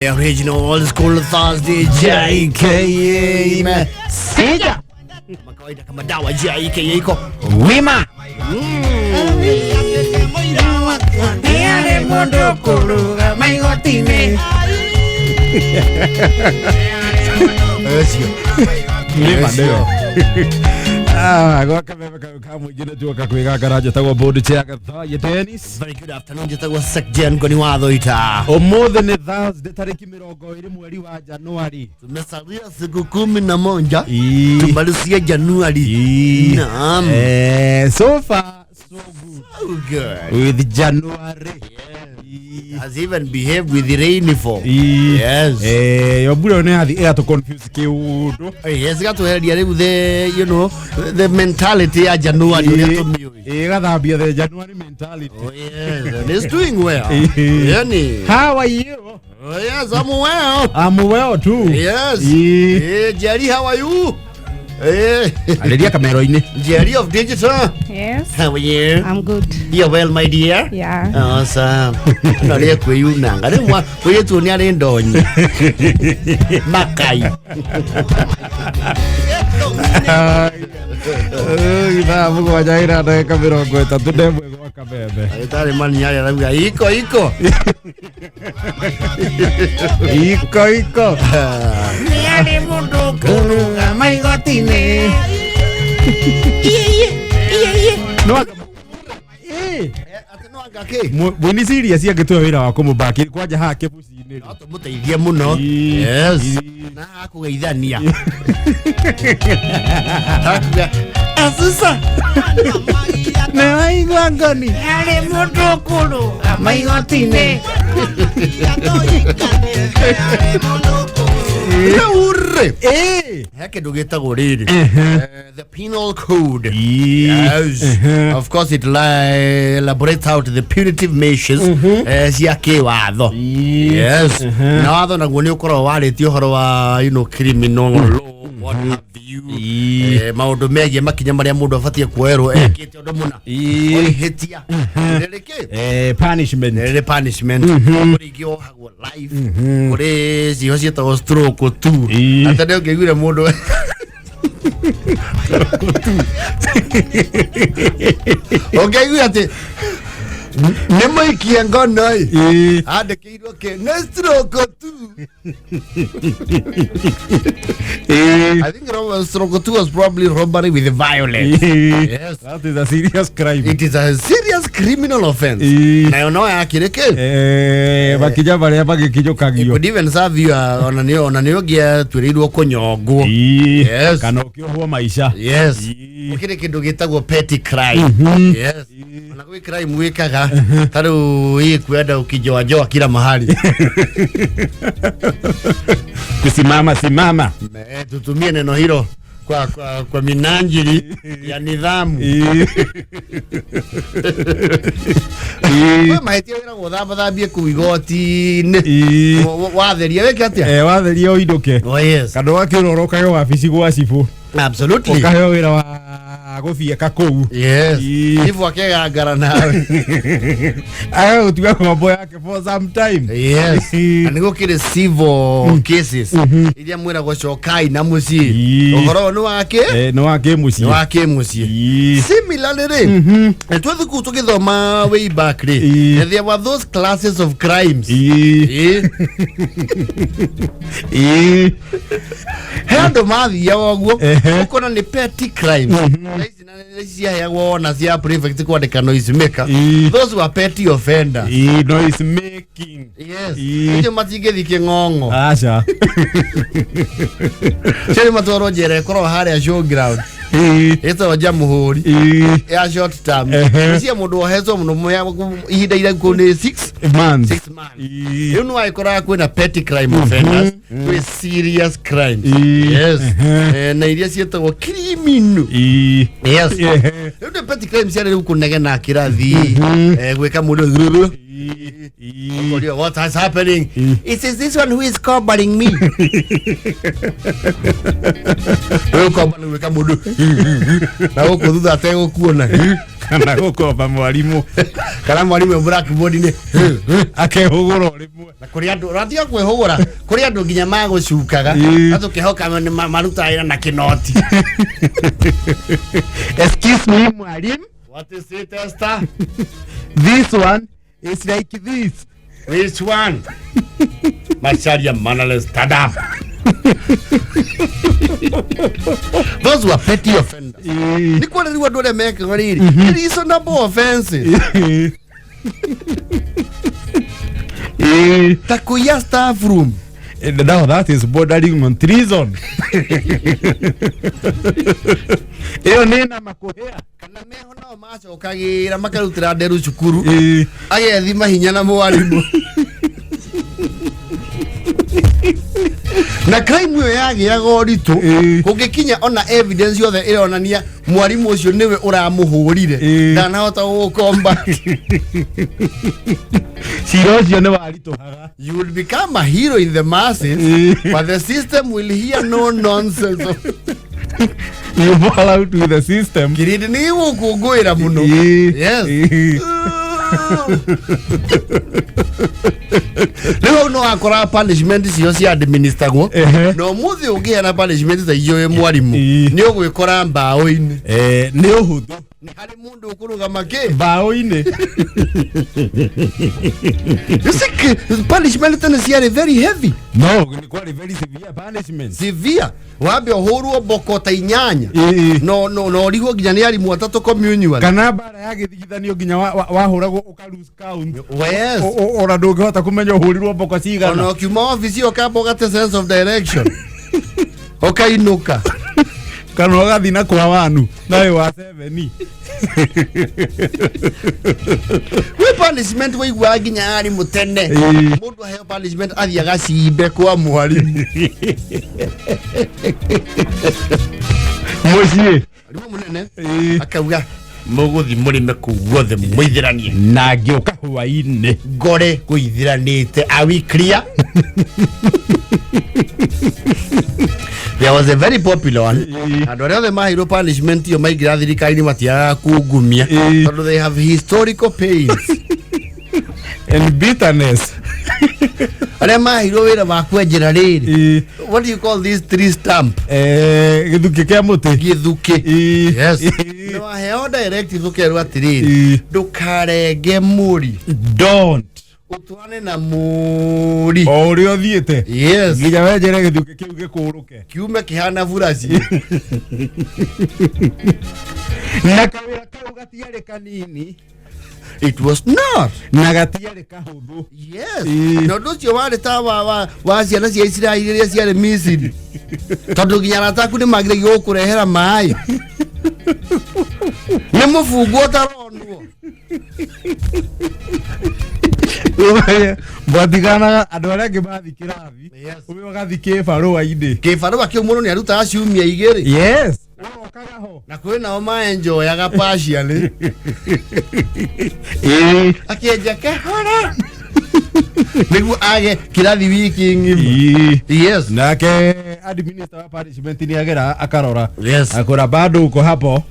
Original Old School Thursday JKA Messenger. Kama kawaida kama dawa JKA iko wima. Ũcio. Wima ndio. Ah, gwaka meme kau ka mũingĩ nĩ tuoka kwĩgangara njĩtagwo board chair Gathaye Dennis. Very good afternoon, njĩtagwo Sekjen Ngoni wa Thoita. Ũmũthĩ nĩ Thursday tarĩki 20 mweri wa Januari. Tumesalia siku 11 Ii. tumalizie Januari. Ii. Naam. So far so good So good. with January. Ii. Has even behaved with the rainfall. Ii. Yes. Yo mbura ĩyo nĩ yathi ĩgatũ confuse kĩũndũ. Yes, gatuhereria rĩu the you know the mentality ya Januari ũrĩa tũmĩũĩ. Ĩgathambia the January mentality. Oh yes, and it's doing well. Ii. Yani. How are you? Oh yes, I'm well. I'm well too. Yes. Ii. Hey, Jerry, how are you? Hey. Arĩria kamero-inĩ. Jerry of Digital. Yes, How are you? I'm good. You're well, my dear. Yeah. Awesome. No rä kwĩyunanga rä mwĩrĩtu nĩ arĩ ndonyi makai. Thaa 7 ina ndagĩka 31 gwa kameme. Agĩtarĩ mani arĩa arauga iko iko. Iko iko. No Atĩ no anga kĩ? Mũini serious angĩtua wĩra wa kũmũbaki kwanja haha kĩbuci-inĩ. No tũmũteithie mũno. Ii. Yes. Ii. Na akũgeithania. Akuga asusa. Nĩ waigua ngoni. Rĩu rĩ Ĩ. he kĩndũ gĩtagwo rĩrĩ, the penal code. Ii. Yes. Of course it elaborates out the punitive measures cia kĩwatho. Ii. Yes. Na watho naguo nĩ ũkoragwo warĩtie ũhoro wa criminal law, what have you. Ii. Maũndũ megiĩ makinya marĩa mũndũ abatiĩ kuoerwo ekĩte ũndũ mũna. Ii. Ũrĩhĩtia. Rĩrĩ kĩ? Punishment. Rĩrĩ punishment. Kũrĩ ingĩ wohagwo life. Kũrĩ ciĩho ciĩtagwo stroke tu. Ii. Ata nĩ ũngĩaiguire mũndũ ũngĩaiguire atĩ nĩ mũikie ngono ĩ Ii. andĩkĩirwo kĩ nĩ stroke tu. Ii. I think stroke tu was probably robbery with violence. Ii. Yes. That is a serious crime. It is a serious criminal offense. Ii. Nayo no yakĩrĩ kĩ? Makinya marĩa It magĩkinyũkagio. could even serve you ona nĩ ũngĩatuĩrĩirwo kũnyongwo. Ii. Yes. Kana ũkĩohwo maica. Yes. Ii. Gũkĩrĩ kĩndũ gĩtagwo petty crime. Yes. Ona gwĩ crime wĩkaga ta rĩu ĩ kwenda ũkijoajoa kila mahali. Kusimama simama. Tutumie neno hilo kwa minajili ya nidhamu. Ii. Ii. Kwĩ mahĩtia wĩragwo thambathambie kũu igoti-inĩ. Ii. Watheria wĩke atĩa? Watheria ũinũke. Oh yes. Kana wakĩũra ũrokage wabici gwa cibũ. Absolutely. Ũkaheo wĩra wa gũthiĩka kũu. Yes. Ii. Chifu akegangara nawe. Agagũtua ngombo yake for some time. Yes. Ii. Na nĩguo kĩrĩ civil cases iria mwĩragwo cokai na mũciĩ. Ii. Ũhoro ũyũ nĩ wa kĩ? Nĩ wa Nĩ kĩmũciĩ. wa kĩmũciĩ. Ii. Similarly rĩ, twĩ thukuru tũgĩthoma way back rĩ, Ii. there were those classes of crimes. Ii. Ii. Ii. He andũ mathiaga ũguo Ehe. ũkona nĩ petty crimes. Na ici na ici ciaheagwo ona cia prefect kwandĩka noise maker. Ii. Those were petty offenders. Ii, noise making. Yes. Ii. Acio matingĩthiĩ kĩng'ong'o. Aca. Acio nĩ matwarwo njera ĩkoragwo harĩa showground. Ii. Ĩtagwo Jamhuri Ii. ya short term. Ehe. Cia mũndũ wohetwo mũno ihinda iraihu nĩ 6 Months. 6 months. Ii. Rĩu nĩ wagĩkoraga kwĩna petty crime offenders, kwĩ serious crimes. Ii. Yes. Ehe. Na iria ciĩtagwo criminal. Ii. Yes. Ehe. Rĩu nĩ petty crimes ciarĩ rĩu kũnegena kĩrathi, gwĩka mũndũ. Ũkorio, what is happening? It is this one who is covering me. Rĩu ũkomba nĩ gwĩka mũndũ na gũkũ thutha ategũkuona. Kana gũkomba mwarimũ. Kana mwarimũ e blackboard-inĩ. Akehũgũra o rĩmwe. Na kũrĩ andũ ũratiga kwĩhũgũra, kũrĩ andũ nginya magũcukaga na tũkĩhoka nĩ marutaga wĩra na kĩnoti. Excuse me, mwalimu. What is it, Esther? This one is like this. Which one? Macharia mannerless, stand up. Those were petty offenders. Nĩ kwarĩrĩu andũ arĩa mekaga rĩrĩ reasonable offenses ta kũiya staff room. Now that is bordering on treason. Ĩyo nĩ na makũhĩa. Kana meho nao macokagĩra makarutĩra nderu cukuru, agethima hinya na mwarimũ, na crime ĩyo yagĩaga ũritũ kũngĩkinya ona evidence yothe ĩronania mwarimũ ũcio nĩwe ũramũhũrire, ndanahota gũgũkomba. Cira ũcio nĩ waritũhaga. You will become a hero in the masses, but the system will hear no nonsense. You fall out with the system. Kĩrĩndĩ nĩ gĩgũkũngũĩra mũno. Yes. Rĩu hau no wakora punishment cio cia administragwo. Na ũmũthĩ ũngĩheana punishment ta icio wĩ mwarimũ, nĩ ũgwĩkora mbaũ-inĩ. Nĩ ũhũthũ. Nĩ harĩ mũndũ ũkũrũgama kĩ mbaũ-inĩ. You see, punishment tene ciarĩ very heavy. No nĩ kwarĩ very severe punishment. Severe, wambe ũhũrwo mboko ta 8, no ũrigwo nginya nĩ arimũ atatũ communal. Kana mbara ya gĩthigithanio nginya wahũragwo ũka lose count. Yes. Ona ndũngĩhota kũmenya ũhũrirwo mboko ona cigana. ũkiuma ofici ũkamba ũgate sense of direction, ũkainũka. Kana ũgathiĩ na kwa wanu nawe wa 7. Gwĩ punishment waiguaga nginya arimũ tene, mũndũ aheo punishment athiaga cimbe kwa mwarimũ. Mũciĩ. Arimũ mũnene akauga mũgũthi mũrĩme kũu guothe mũithĩranie. Na ngĩũka hwainĩ. Ngore kũithĩranĩte. Are we clear? There was a very popular one. Andũ arĩa othe maheirwo punishment ĩyo maingĩra thirikari-inĩ matiagaga kungumia, tondũ they have historical pains and bitterness. Arĩa maheirwo wĩra wa kwenjera rĩrĩ, what do you call this tree stump? Gĩthukĩ kĩa mũtĩ. Gĩthukĩ. Yes. Nĩ waheo directive ũkerwo atĩrĩrĩ, ndũkarenge mũri. Don't. Ũtwane na mũri. O ũrĩa ũthiĩte nginya wenjere gĩthukĩ kĩu gĩkũrũke. Kiume kĩhana buraci. Na kawĩra kau gatiarĩ kanini. It was not. Na gatiarĩ kahũthũ. Yes. Na ũndũ ũcio warĩ ta wa ciana cia Isiraeli rĩrĩa ciarĩ Misiri, tondũ nginya arata aku nĩ magiragia gũkũrehera maĩ nĩ mũbungwo ũtaronwo. Mwatiganaga andũ arĩa angĩ mathi kĩrathi, ũyũ ũgathi kĩbarũa-inĩ. Kĩbarũa kĩu mũndũ nĩ arutaga ciumia 2. Yes, ũrokaga ho. Na kwĩ nao maenjoyaga partially, akĩenja kahora nĩguo age kĩrathi wiki ng'ima. Yes. Nake administrator wa punishment nĩ agera akarora, akora bado uko hapo.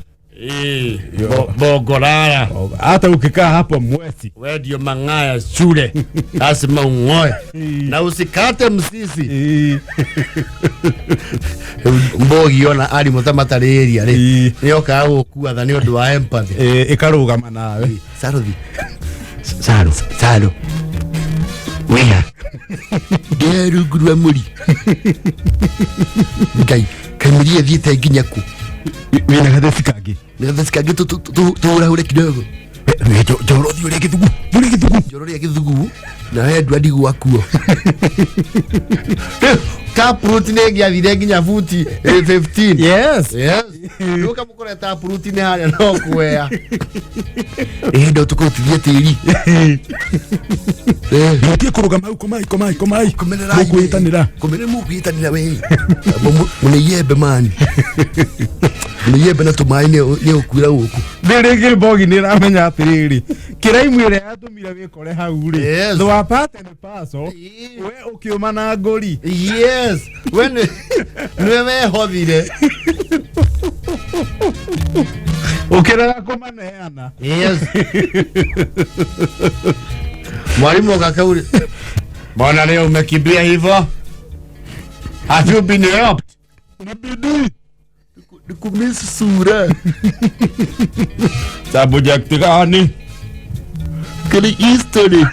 Bongorara. Hata ukikaa hapo mwezi. We ndio mang'aya shule, lazima ung'oe na usikate msisi. Mbogi ona arimũ ta matarĩ area rĩ, nĩ yokaga gũkua tha nĩ ũndũ wa empathy. Ĩkarũgama nawe. Saruthi, Saru, Saru, wĩha ndĩ rungu rwa mũri ngai kaimĩri ĩthiĩte nginya kũ? Wĩna gatheci kangĩ. Nĩ gatheci kangĩ tũhũrahure kidogo. Njoro thiĩ ũrĩe gĩthugu, ũrĩe gĩthugu. Njoro rĩa gĩthugu na he ndwadi gwakuo. Taproot nĩ ĩngĩathire nginya buti 15. Yes. Yes. Rĩu ũkamũkora taproot nĩ harĩa no kwea ĩhĩndĩ tũkũrutithia tĩri. Mũtiĩ kũrũgama hau, komai komai komai. Komerera. Mũkwĩtanĩra. Komerera, mũkwĩtanĩra we. Mũnĩiembe mani, mũnĩiembe na tũmaĩ nĩ ũkuira gũkũ. Rĩu rĩngĩ mbogi nĩ ĩramenya atĩrĩrĩ, Kĩraimu ĩrĩa yatũmire wĩkore hau rĩ, Yes. they were part and parcel. We ũkĩũma na ngũri. Yes, we nĩwe wehothire. Ũkĩrega kũmaneana. Yes, mwalimu akakauri, mbona leo umekimbia hivyo? Have you been helped? Ni bidii. Nikumiss sura. Subject gani? Kili history.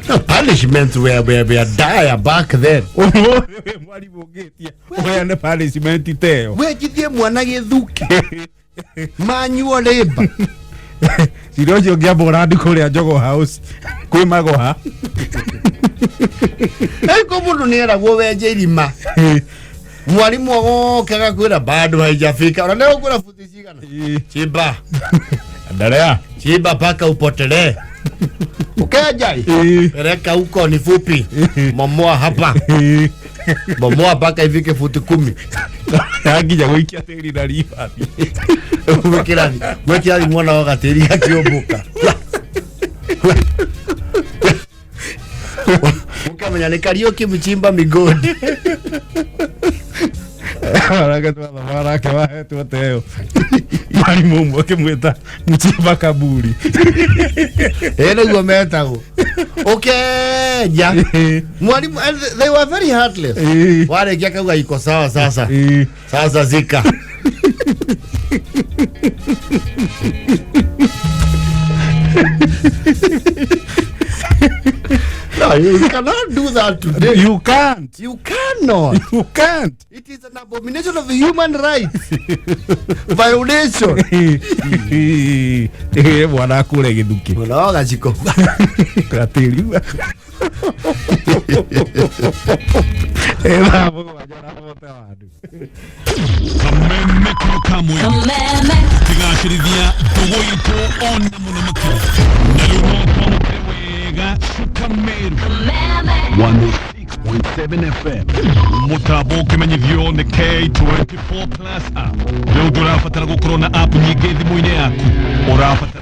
The punishments were dire back then. Ũmũthĩ wĩ mwarimũ ũngĩtia ũheane punishment ta ĩyo. Wenjithie mwana gĩthuki manyuo rĩmba. Cira ũcio ũngĩamba ũrandi kũrĩa Jogoo House kwĩ magoha. Eko mũndũ nĩ eragwo wenje irima, mwalimu agoka agakwĩra bado haijafika, ona nĩ ũkwĩra futi cigana, chimba. Endelea. Chimba mpaka upotelee, ukeja peleka huko, ni fupi, momoa hapa, bomoa mpaka ifike futi 10. Yanginya gũikia tĩri na ribathi. Gwĩkĩrathi gwĩkĩrathi mwana wa gatĩri gakĩũmbũka, ukamenya nĩ Kariũki mchimba migodi. Arake twathoma nake wahetwo teo mwarimũ ũmwe ũkĩmwĩta mchimba kaburi. Ĩ nĩguo metagwo ũkenja mwalimu, and they were very heartless. Warĩkia kauga iko sawa, sasa sasa zika. No, you cannot do that today. You can't. You cannot. You can't. It is an abomination of human rights violation. Ĩ, mwana akũre gĩthukĩ. Mwana wa gaciko. Gatĩri ĩ thaa 7 na 41. Kameme kĩo kamwe. Kameme. Kĩgacĩrithia ndũgũ itũ ona mũno makĩria na rĩu no twamũkĩre wega cuka Meru. Kameme. 106.7 FM mũtambo ũkĩmenyithio nĩ K24 Plus app. Rĩu ndũrabatara gũkorwo na app nyingĩ thimũ-inĩ yaku, ũrabatara